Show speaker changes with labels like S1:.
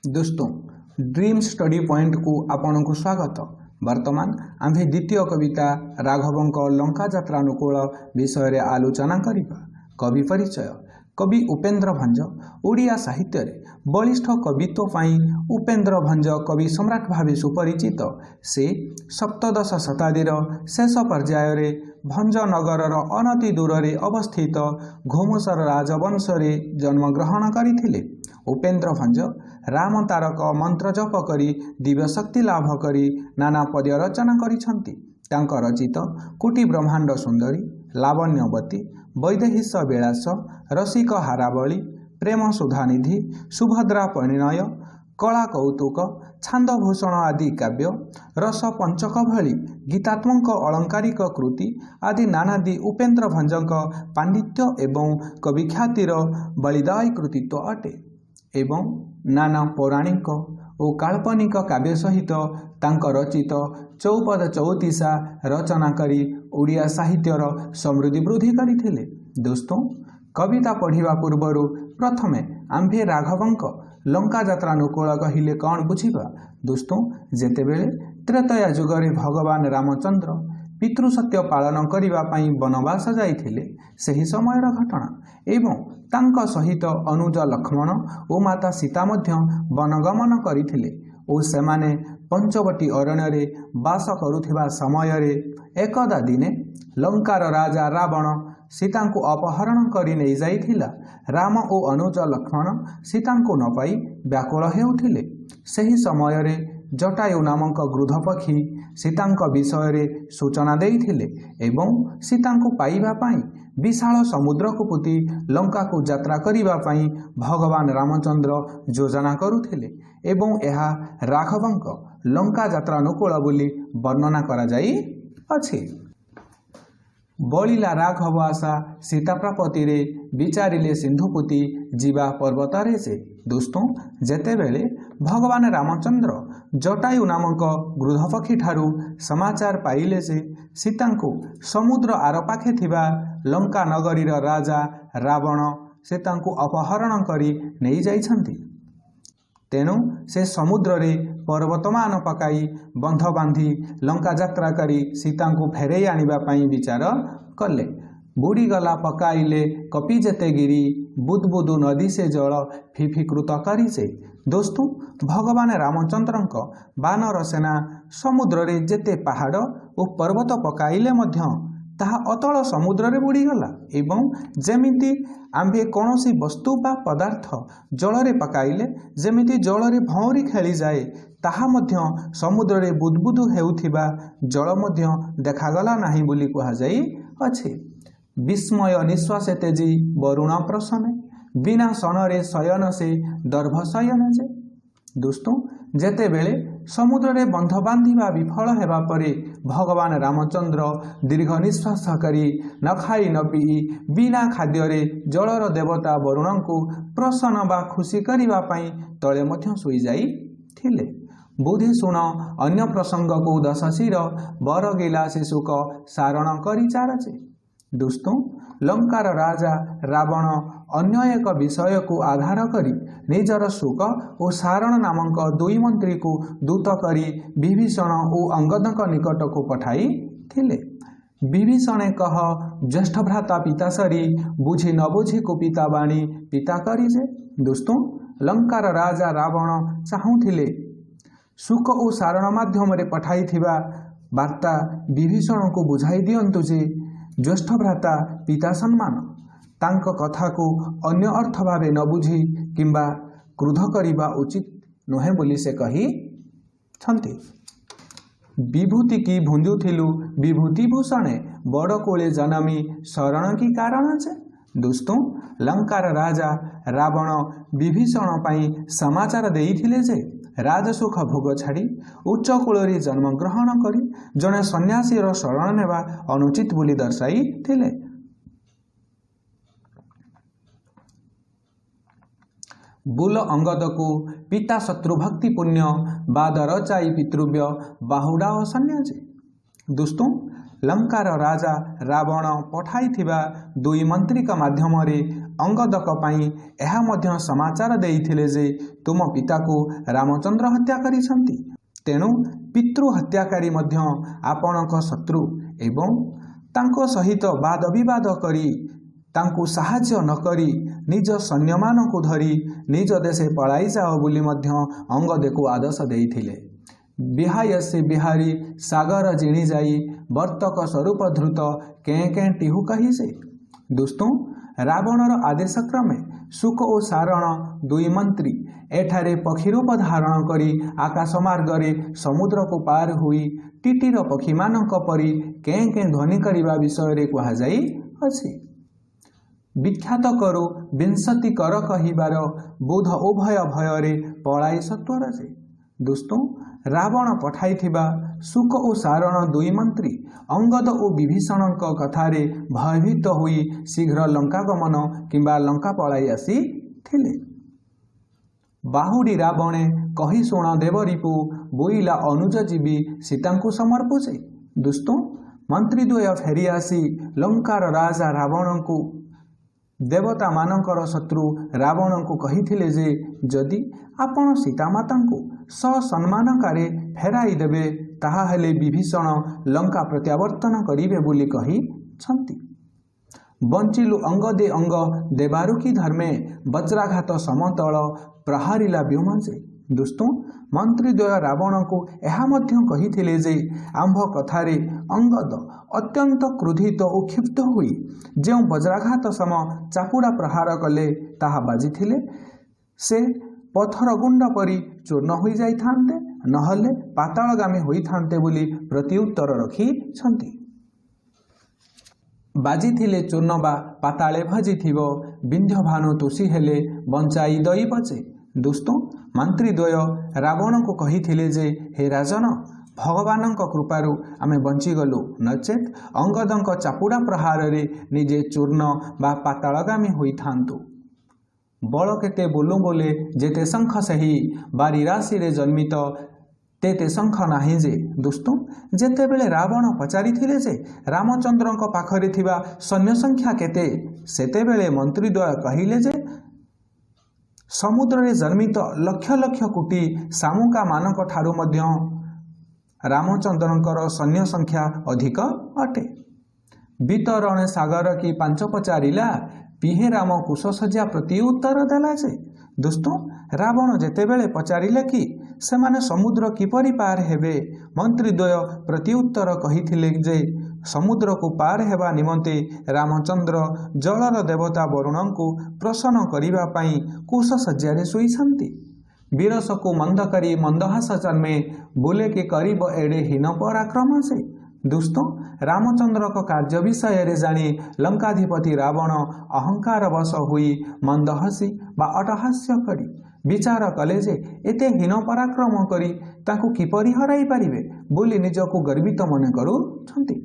S1: ଦୋସ୍ତୋ, dream study ପଏଣ୍ଟକୁ ଆପଣଙ୍କୁ ସ୍ୱାଗତ। ବର୍ତ୍ତମାନ ଆମ୍ଭେ ଦ୍ୱିତୀୟ କବିତା ରାଘବଙ୍କ ଲଙ୍କା ଯାତ୍ରାନୁକୂଳ ବିଷୟରେ ଆଲୋଚନା କରିବା। କବି ପରିଚୟ। କବି ଉପେନ୍ଦ୍ର ଭଞ୍ଜ। ଓଡ଼ିଆ ସାହିତ୍ୟରେ ବଳିଷ୍ଠ କବିତ୍ୱ ପାଇଁ ଉପେନ୍ଦ୍ର ଭଞ୍ଜ କବି ସମ୍ରାଟ ଭାବେ ସୁପରିଚିତ। ସେ ସପ୍ତଦଶ ଶତାବ୍ଦୀର ଶେଷ ପର୍ଯ୍ୟାୟରେ ଭଞ୍ଜନଗରର ଅନତି ଦୂରରେ ଅବସ୍ଥିତ ଘୁମୁସର ରାଜବଂଶରେ ଜନ୍ମଗ୍ରହଣ କରିଥିଲେ। ଉପେନ୍ଦ୍ର ଭଞ୍ଜ ରାମ ତାରକ ମନ୍ତ୍ର ଜପ କରି ଦିବ୍ୟଶକ୍ତି ଲାଭ କରି ନାନା ପଦ୍ୟ ରଚନା କରିଛନ୍ତି। ତାଙ୍କ ରଚିତ କୋଟି ବ୍ରହ୍ମାଣ୍ଡ ସୁନ୍ଦରୀ, ଲାବଣ୍ୟବତୀ, ବୈଦେହୀଶ ବିଳାସ, ରସିକ ହାରାବଳୀ, ପ୍ରେମ ସୁଧାନିଧି, ସୁଭଦ୍ରା ପରିଣୟ, କଳା କୌତୁକ, ଛାନ୍ଦଭୂଷଣ ଆଦି କାବ୍ୟ, ରସ ପଞ୍ଚକ ଭଳି ଗୀତାତ୍ମକ ଅଳଙ୍କାରିକ କୃତି ଆଦି ନାନାଦି ଉପେନ୍ଦ୍ର ଭଞ୍ଜଙ୍କ ପାଣ୍ଡିତ୍ୟ ଏବଂ କବିଖ୍ୟାତିର ବଳିଦାୟୀ କୃତିତ୍ୱ ଅଟେ। ଏବଂ ନାନା ପୌରାଣିକ ଓ କାଳ୍ପନିକ କାବ୍ୟ ସହିତ ତାଙ୍କ ରଚିତ ଚୌପଦ ଚଉତିଶା ରଚନା କରି ଓଡ଼ିଆ ସାହିତ୍ୟର ସମୃଦ୍ଧି ବୃଦ୍ଧି କରିଥିଲେ। ଦୋସ୍ତ, କବିତା ପଢ଼ିବା ପୂର୍ବରୁ ପ୍ରଥମେ ଆମ୍ଭେ ରାଘବଙ୍କ ଲଙ୍କା ଯାତ୍ରାନୁକୂଳ କହିଲେ କ'ଣ ବୁଝିବା? ଦୋସ୍ତ, ଯେତେବେଳେ ତ୍ରେତୟା ଯୁଗରେ ଭଗବାନ ରାମଚନ୍ଦ୍ର ପିତୃସତ୍ୟ ପାଳନ କରିବା ପାଇଁ ବନବାସ ଯାଇଥିଲେ, ସେହି ସମୟର ଘଟଣା। ଏବଂ ତାଙ୍କ ସହିତ ଅନୁଜ ଲକ୍ଷ୍ମଣ ଓ ମାତା ସୀତା ମଧ୍ୟ ବନଗମନ କରିଥିଲେ ଓ ସେମାନେ ପଞ୍ଚବଟୀ ଅରଣ୍ୟରେ ବାସ କରୁଥିବା ସମୟରେ ଏକଦା ଦିନେ ଲଙ୍କାର ରାଜା ରାବଣ ସୀତାଙ୍କୁ ଅପହରଣ କରି ନେଇଯାଇଥିଲା। ରାମ ଓ ଅନୁଜ ଲକ୍ଷ୍ମଣ ସୀତାଙ୍କୁ ନ ପାଇ ବ୍ୟାକୁଳ ହେଉଥିଲେ। ସେହି ସମୟରେ ଜଟାୟୁ ନାମକ ଗୃଧ ପକ୍ଷୀ ସୀତାଙ୍କ ବିଷୟରେ ସୂଚନା ଦେଇଥିଲେ ଏବଂ ସୀତାଙ୍କୁ ପାଇବା ପାଇଁ ବିଶାଳ ସମୁଦ୍ରକୁ ପୋତି ଲଙ୍କାକୁ ଯାତ୍ରା କରିବା ପାଇଁ ଭଗବାନ ରାମଚନ୍ଦ୍ର ଯୋଜନା କରୁଥିଲେ ଏବଂ ଏହା ରାଘବଙ୍କ ଲଙ୍କା ଯାତ୍ରାନୁକୂଳ ବୋଲି ବର୍ଣ୍ଣନା କରାଯାଇଅଛି। ବଳିଲା ରାଘବ ଆଶା ସୀତା ପ୍ରାପତିରେ, ବିଚାରିଲେ ସିନ୍ଧୁପୋତି ଯିବା ପର୍ବତରେ ଯେ। ଦୋସ୍ତ, ଯେତେବେଳେ ଭଗବାନ ରାମଚନ୍ଦ୍ର ଜଟାୟୁ ନାମକ ଗୃଧପକ୍ଷୀଠାରୁ ସମାଚାର ପାଇଲେ ଯେ ସୀତାଙ୍କୁ ସମୁଦ୍ର ଆରପାଖେ ଥିବା ଲଙ୍କା ନଗରୀର ରାଜା ରାବଣ ସୀତାଙ୍କୁ ଅପହରଣ କରି ନେଇଯାଇଛନ୍ତି, ତେଣୁ ସେ ସମୁଦ୍ରରେ ପର୍ବତମାନ ପକାଇ ବନ୍ଧ ବାନ୍ଧି ଲଙ୍କା ଯାତ୍ରା କରି ସୀତାଙ୍କୁ ଫେରାଇ ଆଣିବା ପାଇଁ ବିଚାର କଲେ। ବୁଡ଼ିଗଲା ପକାଇଲେ କପି ଯେତେ ଗିରି, ବୁଦବୁଦୁ ନଦୀ ସେ ଜଳ ଫିଫିକୃତ କରିছে। ଦୋସ୍ତ, ଭଗବାନ ରାମଚନ୍ଦ୍ରଙ୍କ ବାନର ସେନା ସମୁଦ୍ରରେ ଯେତେ ପାହାଡ଼ ଓ ପର୍ବତ ପକାଇଲେ ମଧ୍ୟ ତାହା ଅତଳ ସମୁଦ୍ରରେ ବୁଡ଼ିଗଲା। ଏବଂ ଯେମିତି ଆମ୍ଭେ କୌଣସି ବସ୍ତୁ ବା ପଦାର୍ଥ ଜଳରେ ପକାଇଲେ ଯେମିତି ଜଳରେ ଭଉଁରୀ ଖେଳିଯାଏ, ତାହା ମଧ୍ୟ ସମୁଦ୍ରରେ ବୁଦବୁଦୁ ହେଉଥିବା ଜଳ ମଧ୍ୟ ଦେଖାଗଲା ନାହିଁ ବୋଲି କୁହାଯାଇଅଛି। ବିସ୍ମୟ ନିଶ୍ୱାସ ତେଜି ବରୁଣ ପ୍ରସନେ, ବିନା ଶନରେ ଶୟନ ସେ ଦର୍ଭ ଶୟନ ଯେ। ଦୋସ୍ତ, ଯେତେବେଳେ ସମୁଦ୍ରରେ ବନ୍ଧ ବାନ୍ଧିବା ବିଫଳ ହେବା ପରେ ଭଗବାନ ରାମଚନ୍ଦ୍ର ଦୀର୍ଘ ନିଶ୍ୱାସ କରି ନ ଖାଇ ନ ପିଇ ବିନା ଖାଦ୍ୟରେ ଜଳର ଦେବତା ବରୁଣଙ୍କୁ ପ୍ରସନ୍ନ ବା ଖୁସି କରିବା ପାଇଁ ତଳେ ମଧ୍ୟ ଶୋଇଯାଇଥିଲେ। ବୁଦ୍ଧି ଶୁଣ ଅନ୍ୟ ପ୍ରସଙ୍ଗକୁ ଦଶଶିର ବରଗିଲା ଶିଶୁକ ସାରଣ କରି ଚାରଚେ। ଦୋସ୍ତ, ଲଙ୍କାର ରାଜା ରାବଣ ଅନ୍ୟ ଏକ ବିଷୟକୁ ଆଧାର କରି ନିଜର ଶୁକ ଓ ସାରଣ ନାମକ ଦୁଇ ମନ୍ତ୍ରୀକୁ ଦୂତ କରି ବିଭୀଷଣ ଓ ଅଙ୍ଗଦଙ୍କ ନିକଟକୁ ପଠାଇଥିଲେ। ବିଭୀଷଣେ କହ ଜ୍ୟେଷ୍ଠ ଭ୍ରାତା ପିତାଶରୀ, ବୁଝି ନ ବୁଝି କୁପିତା ବାଣୀ ପିତା କରି ଯେ। ଦୋସ୍ତ, ଲଙ୍କାର ରାଜା ରାବଣ ଚାହୁଁଥିଲେ ଶୁକ ଓ ସାରଣ ମାଧ୍ୟମରେ ପଠାଇଥିବା ବାର୍ତ୍ତା ବିଭୀଷଣକୁ ବୁଝାଇ ଦିଅନ୍ତୁ ଯେ ଜ୍ୟେଷ୍ଠ ଭ୍ରାତା ପିତା ସମ୍ମାନ, ତାଙ୍କ କଥାକୁ ଅନ୍ୟ ଅର୍ଥ ଭାବେ ନ ବୁଝି କିମ୍ବା କ୍ରୋଧ କରିବା ଉଚିତ ନୁହେଁ ବୋଲି ସେ କହିଛନ୍ତି। ବିଭୂତି କି ଭୁଞ୍ଜୁଥିଲୁ ବିଭୂତି ଭୂଷଣେ, ବଡ଼ କୋଳେ ଜନମି ଶରଣ କି କାରଣ ଯେ। ଦୋସ୍ତ, ଲଙ୍କାର ରାଜା ରାବଣ ବିଭୀଷଣ ପାଇଁ ସମାଚାର ଦେଇଥିଲେ ଯେ ରାଜସୁଖ ଭୋଗ ଛାଡ଼ି ଉଚ୍ଚ କୂଳରେ ଜନ୍ମଗ୍ରହଣ କରି ଜଣେ ସନ୍ନ୍ୟାସୀର ଶରଣ ନେବା ଅନୁଚିତ ବୋଲି ଦର୍ଶାଇଥିଲେ। ବୁଲ ଅଙ୍ଗଦକୁ ପିତା ଶତ୍ରୁଭକ୍ତି ପୁଣ୍ୟ ବାଦ ରଚାଇ ପିତୃବ୍ୟ ବାହୁଡ଼ା ଓ ସନ୍ନ୍ୟାସୀ। ଦୋସ୍ତ, ଲଙ୍କାର ରାଜା ରାବଣ ପଠାଇଥିବା ଦୁଇ ମନ୍ତ୍ରୀଙ୍କ ମାଧ୍ୟମରେ ଅଙ୍ଗଦକ ପାଇଁ ଏହା ମଧ୍ୟ ସମାଚାର ଦେଇଥିଲେ ଯେ ତୁମ ପିତାକୁ ରାମଚନ୍ଦ୍ର ହତ୍ୟା କରିଛନ୍ତି, ତେଣୁ ପିତୃ ହତ୍ୟାକାରୀ ମଧ୍ୟ ଆପଣଙ୍କ ଶତ୍ରୁ ଏବଂ ତାଙ୍କ ସହିତ ବାଦ ବିବାଦ କରି ତାଙ୍କୁ ସାହାଯ୍ୟ ନ କରି ନିଜ ସୈନ୍ୟମାନଙ୍କୁ ଧରି ନିଜ ଦେଶେ ପଳାଇ ଯାଅ ବୋଲି ମଧ୍ୟ ଅଙ୍ଗଦକୁ ଆଦେଶ ଦେଇଥିଲେ। ବିହାୟସେ ବିହାରୀ ସାଗର ଜିଣି ଯାଇ ବର୍ତ୍ତକ ସ୍ୱରୂପ ଧୃତ କେଁ କେଁ ଟିହୁ କହିছে। ଦୋସ୍ତ, ରାବଣର ଆଦେଶ କ୍ରମେ ଶୁକ ଓ ସାରଣ ଦୁଇ ମନ୍ତ୍ରୀ ଏଠାରେ ପକ୍ଷୀ ରୂପ ଧାରଣ କରି ଆକାଶ ମାର୍ଗରେ ସମୁଦ୍ରକୁ ପାର ହୋଇ ଟିଟିର ପକ୍ଷୀମାନଙ୍କ ପରି କେଁ କେଁ ଧ୍ୱନି କରିବା ବିଷୟରେ କୁହାଯାଇଅଛି। ବିଖ୍ୟାତ କରୁ ବିଂଶତି କର କହିବାର ବୁଧ ଉଭୟ ଭୟରେ ପଳାଇ ସତ୍ୱର ଯେ। ଦୋସ୍ତ, ରାବଣ ପଠାଇଥିବା ଶୁକ ଓ ସାରଣ ଦୁଇ ମନ୍ତ୍ରୀ ଅଙ୍ଗଦ ଓ ବିଭୀଷଣଙ୍କ କଥାରେ ଭୟଭୀତ ହୋଇ ଶୀଘ୍ର ଲଙ୍କା ଗମନ କିମ୍ବା ଲଙ୍କା ପଳାଇ ଆସିଥିଲେ। ବାହୁଡ଼ି ରାବଣେ କହି ଶୁଣ ଦେବରିପୁ ବୋଇଲା ଅନୁଜ ଜୀବି ସୀତାଙ୍କୁ ସମର୍ପୁଛେ। ଦୋସ୍ତ, ମନ୍ତ୍ରୀଦ୍ୱୟ ଫେରି ଆସି ଲଙ୍କାର ରାଜା ରାବଣଙ୍କୁ, ଦେବତାମାନଙ୍କର ଶତ୍ରୁ ରାବଣଙ୍କୁ କହିଥିଲେ ଯେ ଯଦି ଆପଣ ସୀତାମାତାଙ୍କୁ ସସମ୍ମାନକାରେ ଫେରାଇ ଦେବେ, ତାହାହେଲେ ବିଭୀଷଣ ଲଙ୍କା ପ୍ରତ୍ୟାବର୍ତ୍ତନ କରିବେ ବୋଲି କହିଛନ୍ତି। ବଞ୍ଚିଲୁ ଅଙ୍ଗଦେ ଅଙ୍ଗ ଦେବାରୁ କି ଧର୍ମେ ବଜ୍ରାଘାତ ସମତଳ ପ୍ରହାରିଲା ବ୍ୟୋମ ଯେ। ଦୋସ୍ତ, ମନ୍ତ୍ରୀଦ୍ୱୟ ରାବଣଙ୍କୁ ଏହା ମଧ୍ୟ କହିଥିଲେ ଯେ ଆମ୍ଭ କଥାରେ ଅଙ୍ଗଦ ଅତ୍ୟନ୍ତ କ୍ରୋଧିତ ଓ କ୍ଷୁବ୍ଧ ହୋଇ ଯେଉଁ ବଜ୍ରାଘାତ ସମ ଚାପୁଡ଼ା ପ୍ରହାର କଲେ, ତାହା ବାଜିଥିଲେ ସେ ପଥର ଗୁଣ୍ଡ ପରି ଚୂର୍ଣ୍ଣ ହୋଇଯାଇଥାନ୍ତେ, ନହେଲେ ପାତାଳଗାମୀ ହୋଇଥାନ୍ତେ ବୋଲି ପ୍ରତିଉତ୍ତର ରଖିଛନ୍ତି। ବାଜିଥିଲେ ଚୂର୍ଣ୍ଣ ବା ପାତାଳେ ଭଜିଥିବ, ବିନ୍ଧ୍ୟଭାନୁ ତୁଷି ହେଲେ ବଞ୍ଚାଇ ଦଇବ ଯେ। ଦୋସ୍ତ, ମନ୍ତ୍ରୀଦ୍ୱୟ ରାବଣଙ୍କୁ କହିଥିଲେ ଯେ ହେ ରାଜନ, ଭଗବାନଙ୍କ କୃପାରୁ ଆମେ ବଞ୍ଚିଗଲୁ, ନଚେତ୍ ଅଙ୍ଗଦଙ୍କ ଚାପୁଡ଼ା ପ୍ରହାରରେ ନିଜେ ଚୂର୍ଣ୍ଣ ବା ପାତାଳଗାମୀ ହୋଇଥାନ୍ତୁ। ବଳ କେତେ ବୋଲୁ ବୋଲେ ଯେତେ ଶଙ୍ଖ ସେହି ବାରି ରାଶିରେ ଜନ୍ମିତ ତେତେ ଶଙ୍ଖ ନାହିଁ ଯେ। ଦୋସ୍ତ, ଯେତେବେଳେ ରାବଣ ପଚାରିଥିଲେ ଯେ ରାମଚନ୍ଦ୍ରଙ୍କ ପାଖରେ ଥିବା ସୈନ୍ୟ ସଂଖ୍ୟା କେତେ, ସେତେବେଳେ ମନ୍ତ୍ରୀଦ୍ୱୟ କହିଲେ ଯେ ସମୁଦ୍ରରେ ଜନ୍ମିତ ଲକ୍ଷ ଲକ୍ଷ କୋଟି ଶାମୁକାମାନଙ୍କ ଠାରୁ ମଧ୍ୟ ରାମଚନ୍ଦ୍ରଙ୍କର ସୈନ୍ୟ ସଂଖ୍ୟା ଅଧିକ ଅଟେ। ବିତରଣେ ସାଗର କି ପାଞ୍ଚ ପଚାରିଲା ପିହେ ରାମ କୁଶଶଯ୍ୟା ପ୍ରତି ଉତ୍ତର ଦେଲା ଯେ। ଦୋସ୍ତ, ରାବଣ ଯେତେବେଳେ ପଚାରିଲେ କି ସେମାନେ ସମୁଦ୍ର କିପରି ପାର ହେବେ, ମନ୍ତ୍ରୀଦ୍ୱୟ ପ୍ରତିଉତ୍ତର କହିଥିଲେ ଯେ ସମୁଦ୍ରକୁ ପାର ହେବା ନିମନ୍ତେ ରାମଚନ୍ଦ୍ର ଜଳର ଦେବତା ବରୁଣଙ୍କୁ ପ୍ରସନ୍ନ କରିବା ପାଇଁ କୁଶଶଯ୍ୟାରେ ଶୋଇଛନ୍ତି। ବୀରସକୁ ମନ୍ଦ କରି ମନ୍ଦହାସ ଜନ୍ମେ ବୋଲେ କି କରିବ ଏଡ଼େ ହୀନ ପରାକ୍ରମ ସେ। ଦୋସ୍ତ, ରାମଚନ୍ଦ୍ରଙ୍କ କାର୍ଯ୍ୟ ବିଷୟରେ ଜାଣି ଲଙ୍କାଧିପତି ରାବଣ ଅହଙ୍କାର ବଶ ହୋଇ ମନ୍ଦ ହସି ବା ଅଟହାସ୍ୟ କରି ବିଚାର କଲେ ଯେ ଏତେ ହୀନ ପରାକ୍ରମ କରି ତାଙ୍କୁ କିପରି ହରାଇ ପାରିବେ ବୋଲି ନିଜକୁ ଗର୍ବିତ ମନେ କରୁଛନ୍ତି।